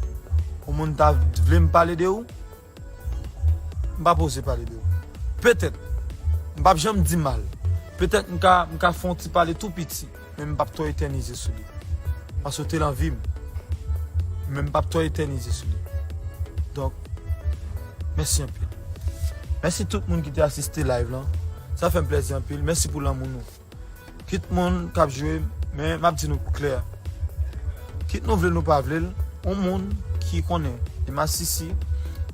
yon moun ta vle m pale de ou, m p ap oze pale de ou. Petèt, m p ap janm di mal. Petèt, m ka, m ka fè yon ti pale tou piti, men m p ap twò etènize sou li. Paske w te nan vi m. Men m p ap twò etènize sou li. Donk, mèsi anpil. Mèsi tout moun ki te asiste live lan. Sa fè m plèzi anpil. Mèsi pou lanmou nou. Kit moun k ap jwe, men m ap di nou klè. Kit nou vle l, nou pa vle l, yon moun ki konnen li masisi,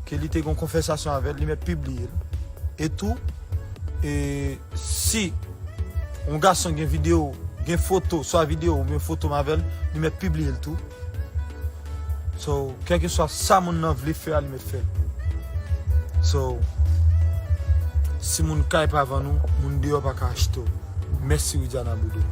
ke li te gen yon konvèsasyon avè l, li mèt pibliye l. E tou, e si yon gason gen videyo, gen foto, swa videyo oubyen foto m avè l, li mèt pibliye l tou. So, kèlkeswa sa moun nan vle fè a, li mèt fè l. So, si moun kay pa vann ou, moun deyò pa ka achte w. Mèsi Widiana Boudou.